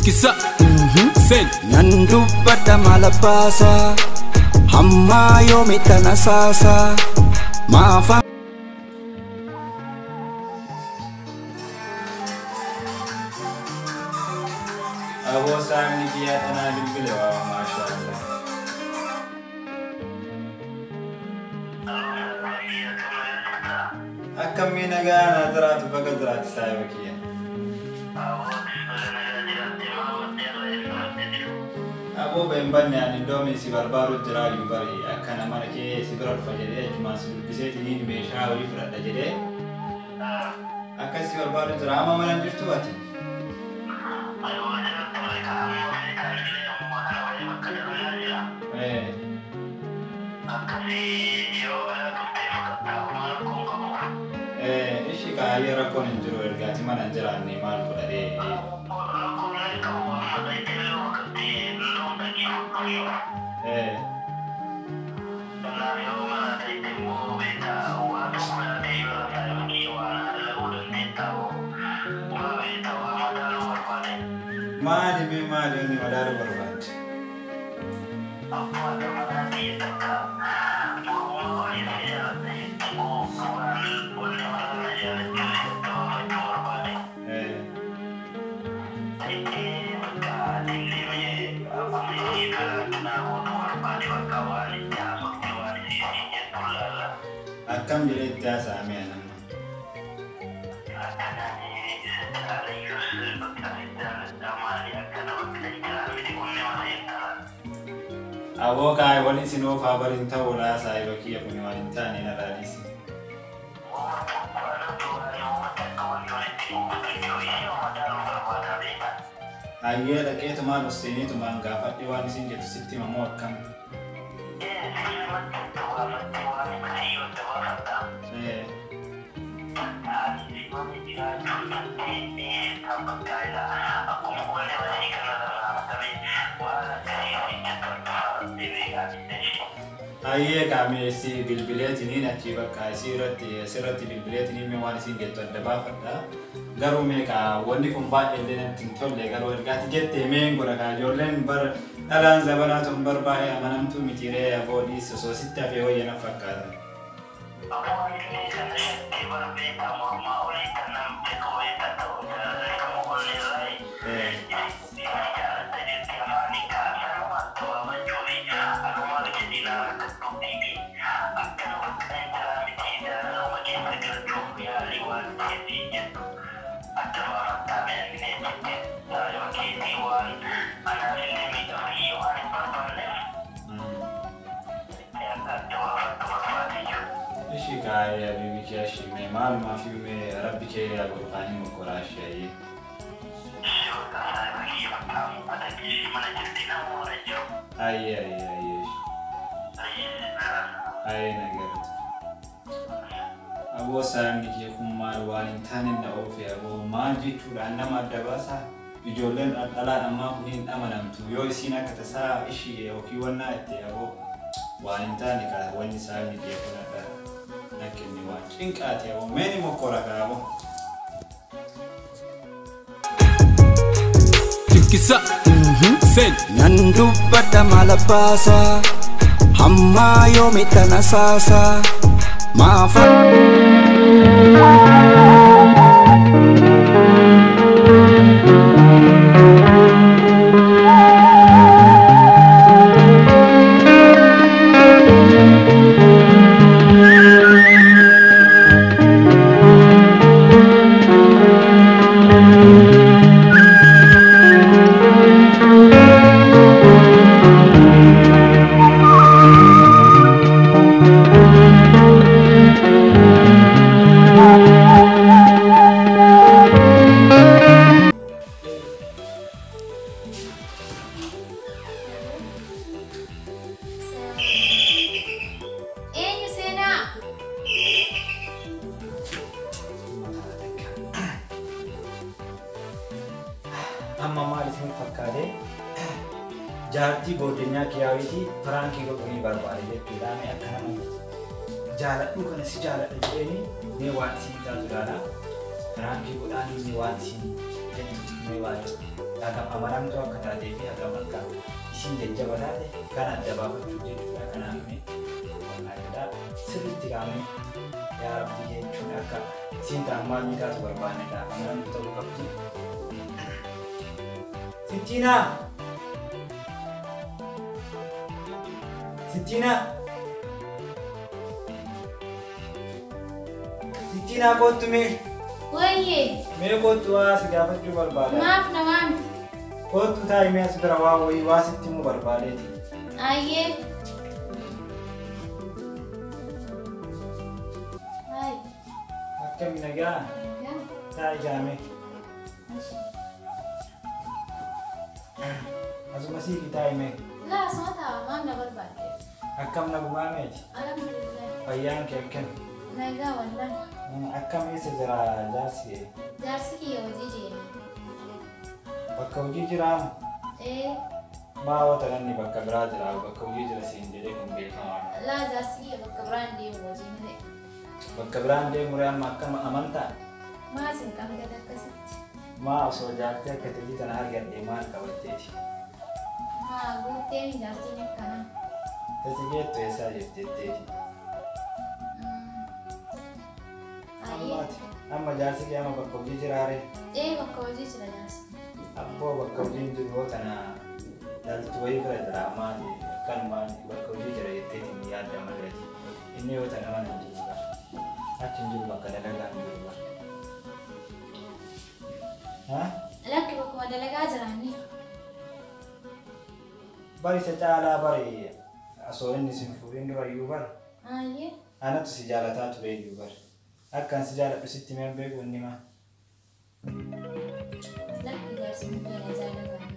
Tikkisa. Sen. Nan dubbadha maal abbaasaa hammaa yoomitti na saasaa maafa. Aboo saamni kiyyaa tanaa bilbile waa maashaallah. Akkamii nagaa naa jiraatu baga jiraatu saayiba kiyya. Aboo hin banne ani iddoo si barbaadu jiraayyuu bari akkana mana kee si bira dhufa jedhee achumaan si dubbiseetiniin meeshaa wayii fudhadha jedhee akkas si barbaadu jira amma mana hin jirtu ati. Ishi kaayyee rakkoon hin jiru ergaati mana hin jiraanne maal godhadhee. Maali mee maali inni madaaluu barbaadde? Akkam jedhee itti haasa'ame amma? Aboo kaayee waliin isin oofaa bariin ta'uudha saayiba kiyya kun waan hin taane na dhaadhisi. Hayyee dhaqeetumaan ol seeneetumaan gaafadhe waan isin jettu sitti himamoo akkam? Hayyee kaameessi bilbileetiniin achii bakka asirratti bilbileetiniin mee waan isin jettu adda baafadha. Garuu mee kaa wanni kun baay'ee illee natti hin tolle garuu ergaati jettee mee hin godha kaa ijoolleen bar dhalaan zabanaa tun bar baay'ee amanamtuu miti ree aboo dhiis osoo sitti hafee wayya na fakkaata. Ishi kaayee habibi kee ashi mee maalumaaf mee rabbi kee yaa godhu kaanii mokkoraa ashi ayyee. Ayyee ayyee ayyee. Ayyee nagaratu. Aboo saamni kee kun maal waan hin taane na oofe aboo maal jechuudhaan nama adda baasaa ijoolleen dhalaan ammaa kun hin amanamtu yoo isiin akka tasaa ishii yookiin wannaa itti aboo waan hin taane kaa wanni saamni kee kun adda nakkinni waan cinqaati aboo meeni mokkora kaa aboo. Tikkisa. Sen. Nan dubbadha maal abbaasaa hammaa yoomitti na saasaa maafa. Eenyu seenaa? Amma maal isin fakkaate jaartii booddenyaa kiyaawitii piraankii godhuu barbaade jechuudha. Mee akka nama jaaladhu kana si jaaladha jedheeni mee waan isin taatu ilaala. Piraankii godhaan inni waan isin jettu mee waan Hagam amanamtuu akka taatee fi hagam akka isiin jajjaba taate kan adda baafachuuf jechuudha. Kanaaf mee qonnaa jedhaa sirriitti kaa'amee yaa Rabbi jechuun akka isiin taammaa taatu barbaannedha. Amanamtuu ta'uu qabdi. Sittiinaa! Sittiinaa! Sittiinaa kottu mee! Wayyee! Mee kottu waa si gaafachuu barbaada. Maaf na waamte? Kottu taa'i mee as bira waa wayii waa sitti himuu barbaadeeti. Ayyee! Hai. Akkami nagaa? Nagaa. Taa'i kaa'ame. Asuma siiki taa'i mee. Laa asuma taa'a maal na barbaadde? Akkam nagumaa meeti? Alhamdulillah. Fayyaan kee akkam? Nagaa wallahi. Akkam eessa jira jaarsi? Jaarsi kiyya hojii deema. Bakka hojii jiraa? Ee. Maa wata namni bakka biraa jira bakka hojii jira siin jedhee kun beekamaadha. Laa jaarsi kiyya bakka biraan deemu hojii malee. Bakka biraan deemu ree amma akkam amantaa? Maa sin qabdan akkasitti? Maa osoo jaartee akka ta'e tana argadhe maal qabatteeti? Maa guuttee mi jaartiin akkanaa? Tasi geettu eessaa jirti jetteeti? Ayyee. Amma jaarsi kee amma bakka hojii jiraa ree? Ee bakka hojii jira jaarsi. Abboo bakka hojii hin jiru yoo tana dhaltu wayii bira jira maali akkanumaan bakka hojii jira jetteetiin yaadda maleeti. Inni yoo tana mana hin jiru bara. Achi hin jiru bakka dalagaa hin jiru bara. Haa? Lakki bakkuma dalagaa jiraanni. Bari isa caalaa bari osoo inni sin fuudhin dura iyyuu bara. Ayyee. Anatu si jaalataa ture iyyuu bara. Akkan si jaaladhu sitti himee hin beeku inni maa. Lakki jaarsi kun na jaalataa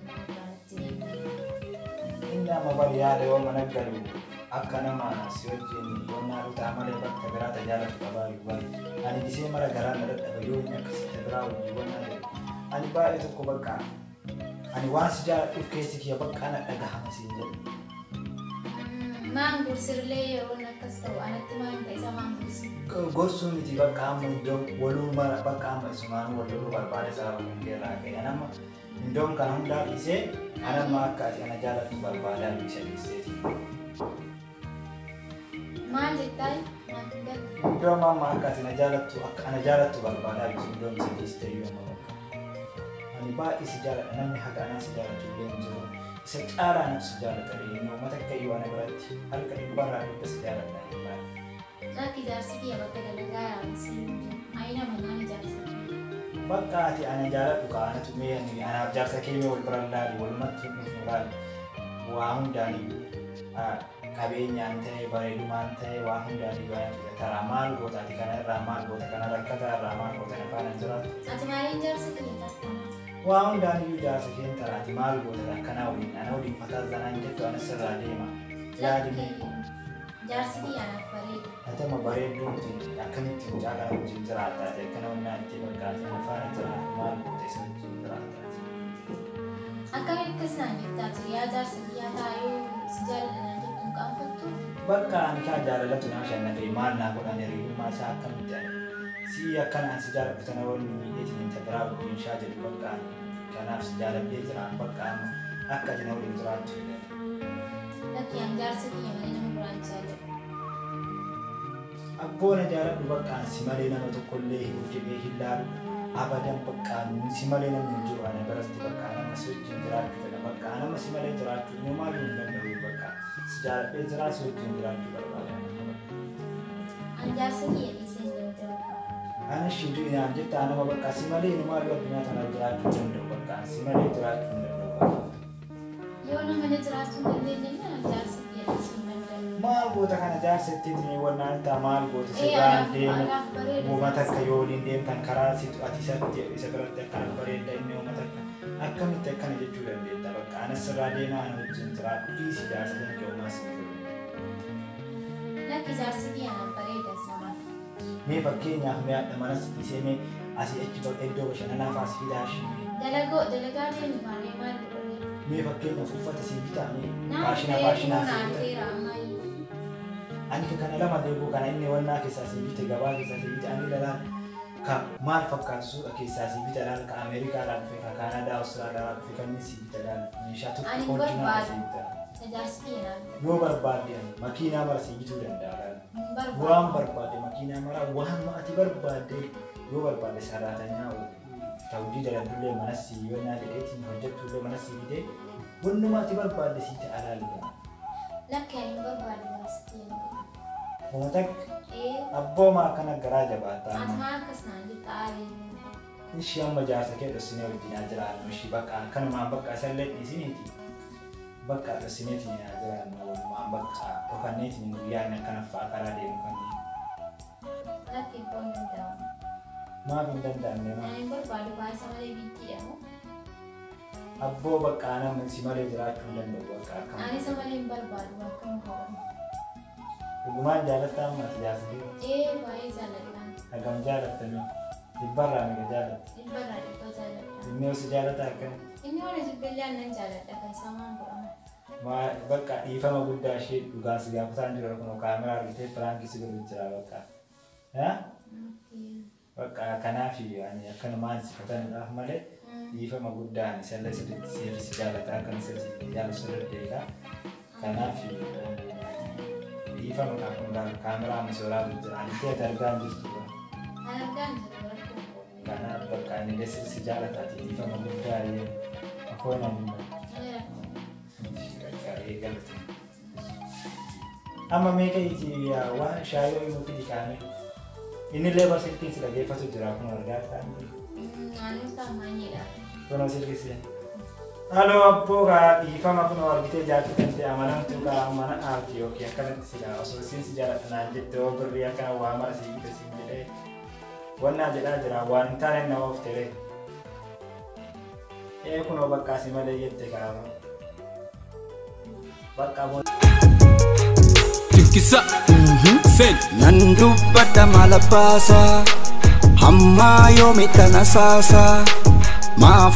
natti deemee. Inni amma bari yaada yoo mana galu akka nama si wajjin yoonnaa dhutaa malee bakka biraa tajaalatu qabaa iyyuu bari. Ani gisee mara garaa na dadhaba yoo inni akkasitti biraa wajjin wannaa jedhu. Ani baay'ee tokko bakka ani waan si jaaladhuuf keessi kiyya bakka ana dhagahama siin jedhu. Maan gorsirlee yeroo akkas ta'u anatti maan ta'e isa maan gorsi? Gorsuu miti bakka amma iddoo waluu mara bakka amma isumaan wal loluu barbaade sababa kan kee irraa ka'e. Ani amma iddoon kana hundaa dhiisee ani amma akka ati ana jaalattu barbaadaa isa dhiiseeti. Maal jettaa? Maal hin galle? Iddoon amma akka ati na jaalattu akka ana jaalattu barbaadaa iddoon isa dhiiste iyyuu amma bakka. Ani baay'ee si jaaladha namni haga anaa si jaalatu illee hin jiru. Isa caalaa anatu si jaalata inni uummata akka iyyuu ana biratti harka dhibbarraa dhibba si jaaladha inni. Lakki jaarsi kiyya bakka dalagaa yaamsi hin jiru. Ayina manaan jaarsi. Bakka ati ana jaaladhu kaa anatu mee ani anaaf jaarsa kee mee wal bira laali walumatti dhufnu laali. Waa hundaan iyyuu qabeenyaan ta'e bareedumaan ta'e waa hundaan iyyuu anatu taraa maal goota ati kana irraa maal goota kana rakkataa irraa maal goota na faana jiraatu. Ati maaliin jaarsa kiyya tartama? Waa hundaan iyyuu jaarsa keen taraati maal goota akkanaa waliin ana waliin fataa zanaan jettu ana sirraa deema. Yaadi mee. Jaarsi kiyya anaaf bareeda. Ati amma bareedduu miti akkamitti mucaa kana wajjin jiraatta ati akkana wannaa itti bakka ati ana faana jiraatu maal goota isa wajjin jiraatta ati. Akkamitti akkas naan jettaa ati yaa jaarsa kiyyaa taa'ee si jaaladha naan jettu hin qaanfattu? Bakka ani kaa jaalalatu naa shannafee maal naa godhan hiriyyummaa isaa akkamitti ani si akkana ani si jaaladhu tana waliin miidheetiin inta biraa wajjin shaa jedhu bakka ani kanaaf si jaaladhee jira bakka amma akka ati na waliin jiraattu fedhan. Lakki ani jaarsa kiyya malee nama biraan jaaladhu. Abboo na jaaladhu bakka ani si malee nama tokkollee hin jedhee hin laalu abadan bakka ani si malee namni hin jiru ana biratti bakka nama si wajjin jiraachuu fedha bakka nama si malee jiraachuu namaayyuu hin danda'u bakka si jaaladhee jira si wajjin jiraachuu barbaada. Ani jaarsa kiyya dhiisee hin deemu bakka. Ani shindu inaan jetta anama bakka si malee namaayyuu addunyaa tana jiraachuu hin danda'u bakka si malee jiraachuu hin danda'u bakka. Yoo nama malee jiraachuu hin dandeenye ani jaarsa kiyya dhiisuu hin danda'u. Maal goota kana jaarsa ittiin wannaan ta'a maal goota sirraan deemu uummata akka yoo waliin deemtan karaa situ ati isatti isa biratti akkana bareedda inni uummata akka akkamitti akkana jechuu dandeetta bakka ana sirraa deemaa ana wajjin jiraadhu dhiisi jaarsa kan kee uumaa si fedhu. Lakki jaarsi kiyya anaaf bareeda namaaf. Mee fakkeenyaaf mee hadha manas dhiisee mee asii achi iddoo bashannanaa fa'aa si fidaa ishee. Dalagaa deemu malee maal godhanii? Mee fakkeenyaaf uffata si bitaa mee faashinaa faashinaa si bitaa. Ani kana lama deebuu kana inni wannaa keessaa si bite gabaa keessaa si bite ani lalaan Ka maal fakkaatu suuqa keessaa si bita laal ka Ameerikaadhaa dhufe ka Kaanadaa Awustiraaliyaadhaa dhufe kanneen si bita laal meeshaa Ani tokko hin oriijinaala si barbaadu. bita. Tajaajilli kiyya naaf. Yoo barbaadde ani makiinaa mara si bituu danda'a laal. Hin barbaadu. Waan barbaadde makiinaa mara waan ati barbaadde yoo barbaadde saraatanyaa ta'uu dalagdullee mana si yoo naa jedheetiin hojjettullee mana si bitee wannuma ati barbaadde si ta'a laal. Lakki ani hin barbaadu jaarsi kiyya. Uma takka Ee abboomaa akkana garaa jabaataa ati amma. maa akkas naan jetta aarii. Ishii amma jaarsa kee dhossinee wajjin haa jiraannu ishii bakka akkanumaan bakka isallee dhiisiniiti. Bakka dhossineetiin haa jiraannu walumaan bakka dhokanneetiin guyyaa inni akkana fa'a karaa deemu kanneen. Lakki hin danda'amu. Maaf hin danda'amne maa? Ani hin barbaadu baay'isa malee biyyiidha. Abboo bakka namni si malee jiraachuu hin danda'u bakka akkam. Ani isa malee hin barbaadu akkam godhamu. Dhugumaan jaalattaa amma ati jaarsa kee? Ee baay'ee jaalladha. Hagam jaalattanii? Dhibbarraa meeqa jaalatta? Dhibbarraa dhibba jaalladha. Inni yoo si jaalata akkam? Inni waan jibbellee aannan jaalladha kan isaa maan godhama. Maa bakka dhiifama guddaa ishee dhugaan si gaafataan jiru kun kaameraa argitee piraankii si godhu jira bakka. Haa? Bakka kanaaf ani akkanumaan si fatanuudhaaf malee dhiifama guddaan isallee sirriitti seerri si jaalata akkan sirriitti jaalatu sirriitti beeka. Kanaaf dhiifama kaameraa amma suuraa jira. Ani ta'e argaa hin jirtu. Kan argaa hin jiru rakkoo hin qabu. Kanaaf bakka ani illee si jaalataati dhiifama guddaa afoon ani eegalte. Amma meeqa iti waan shaayii nuu fidi kaame. Innillee barsiiftiin si dhageeffatu jira kun argaa ta'an. Naannoo taamaaniidha. Kunoo silkisi. Halo abboo kaa dhiifama kunoo argitee jaartii kan ta'e amanamtuu kaa mana aarti yookiin akkanatti si kaa osoo isiin si jaalladha naan jette oo birrii akkana waa mara si bite siin jedhee wannaa jedhaa jira waan hin taane nama of tere. Ee kunoo bakka si malee jette kaa bakka boon. Tinkisa. Sen. Nan dubbadha maal abbaasaa hammaa yoomitti na saasaa maaf.